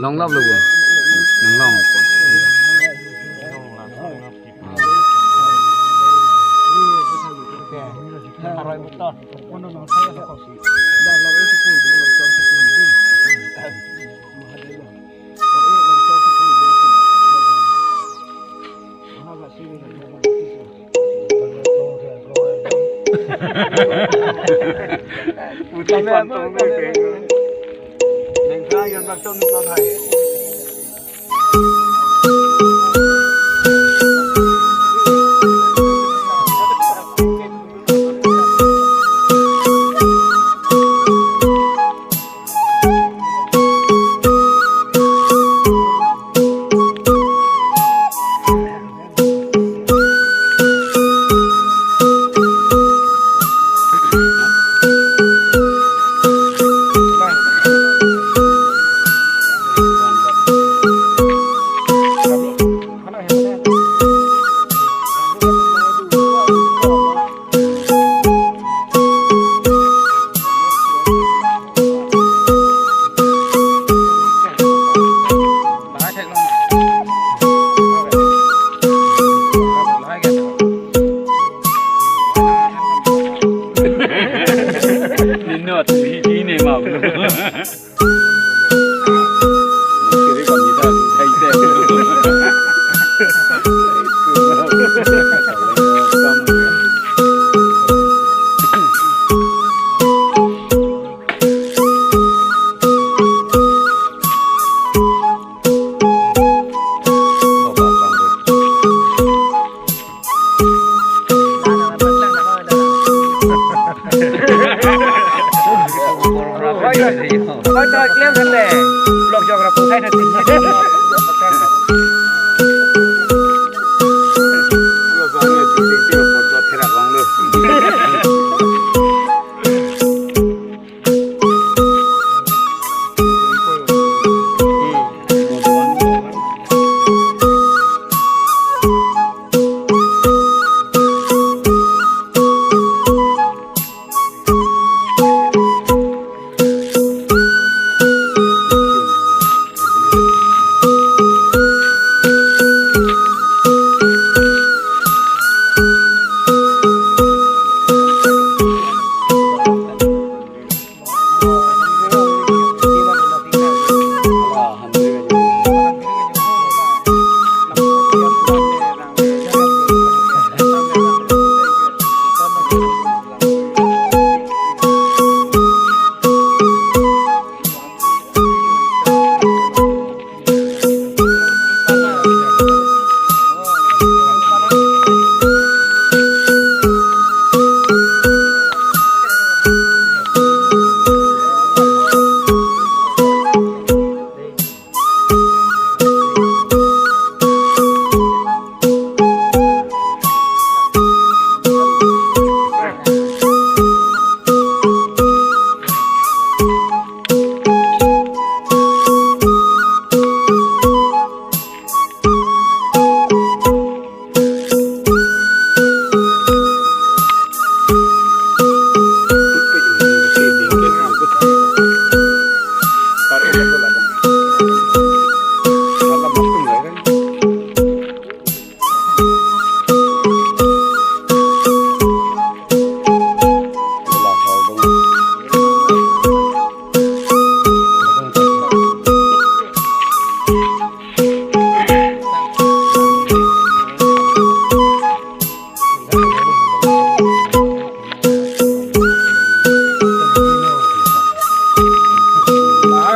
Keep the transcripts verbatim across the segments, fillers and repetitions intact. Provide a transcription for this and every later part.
Longlap lo bo. Nang long. Puti pantong lo ke. Neng sa yon bak tong lo hai. Nino atu hi hi ne ma. Hoi, hoi, hoi, klem thante. Blok jok ra pu khai thante.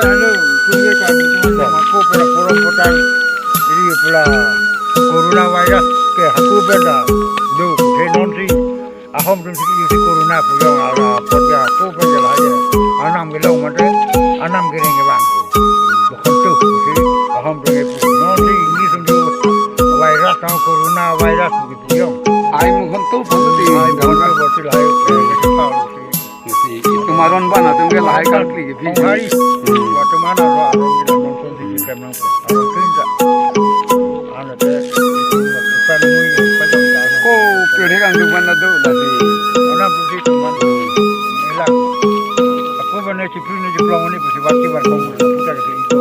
Hello, tuye kami semua mako pada forum kota ini pula corona virus ke hako pen ta do he non si ahom atum si isi corona pu jong ala pot ya ko pen jala ya. Anam ke long mate, anam ke ring ke bang. Bukan tu si ahom atum ke pu non si ini sumju virus tang corona virus pu jong. Ai mu hon tu pon ti. Ai mu hon tu pon ti lai. Itu maron ban atum ke lahai kali ke bi. Hai. Hmm. Waktu mana ro aron kita nonton di film nang. Aron tu inja. Anu te. Bukan mu ya pajang dah. Ko pede kan tu mana tu lagi. Mana tu si tu mana. Hilang. Aku mana cipri ni ciplong ni pasti waktu bar kong. Kita ke itu.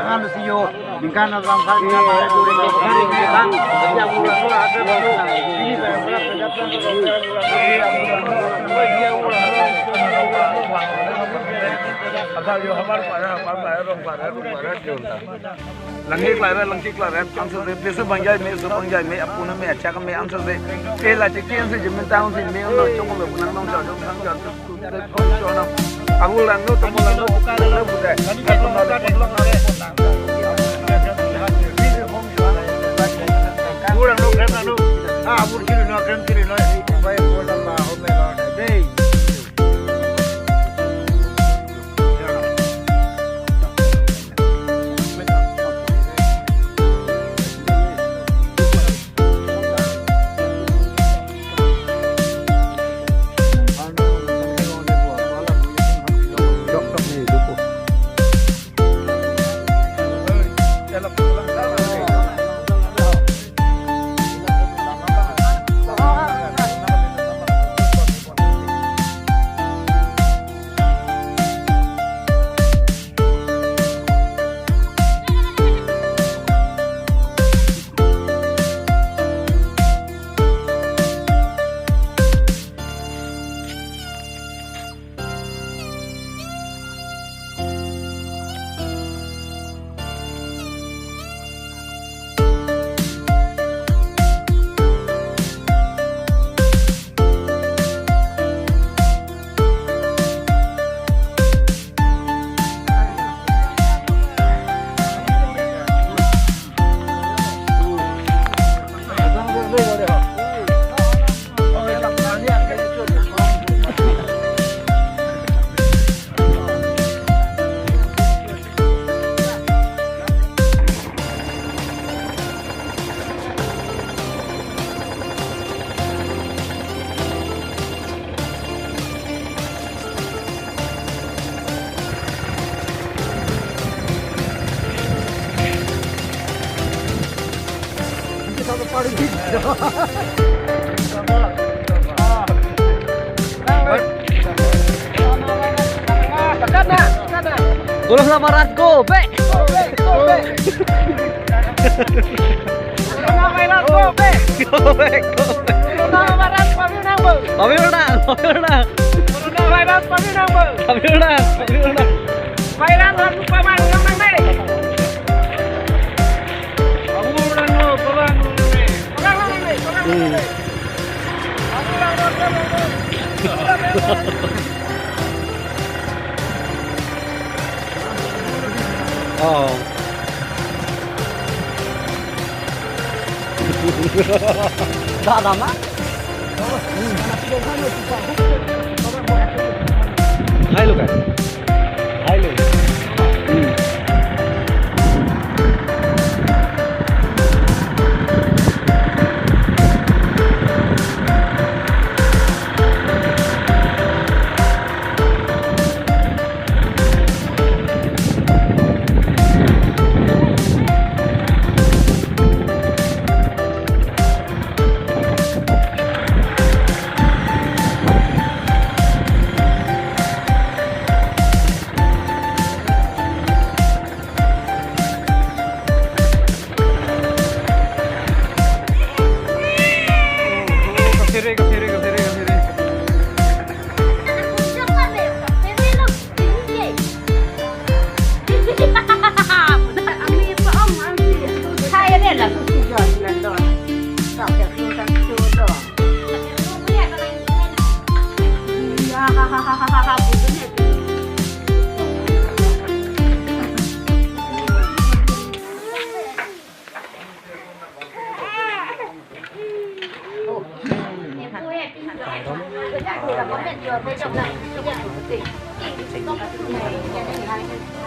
Ningkan si yo, ningkan na lam sa ningkan na duri ko kari ningkan. Langkik klare, langkik klare, answer de, peso bang jai me, so bang jai me, apu na me, achak me, answer de. Ke la chiki answer je me tang si me, uno chong le, unang nong chong, chong, chong, chong. Abu lang no, tamu lang no, tamu lang no, bude. Abu lang no, krem lang no. Ah, abu kiri no, krem kiri no. Bai, bola ma, ho me lo. Dei. Corona virus go back. Go back, go back. Go back, go back. Corona virus pavir nang, bang. Pavir nang, pavir nang. Corona virus pavir nang, bang. Pavir nang, pavir nang. Virus harus paman nang, bang, deh. Pavir nang, bang, pavir nang, bang. Pavir nang, bang, pavir nang, bang. Hmm. Oh. Dah lama? Hai lo kan? Hai lo. Hmm. Kaphere, kaphere, kaphere, kaphere.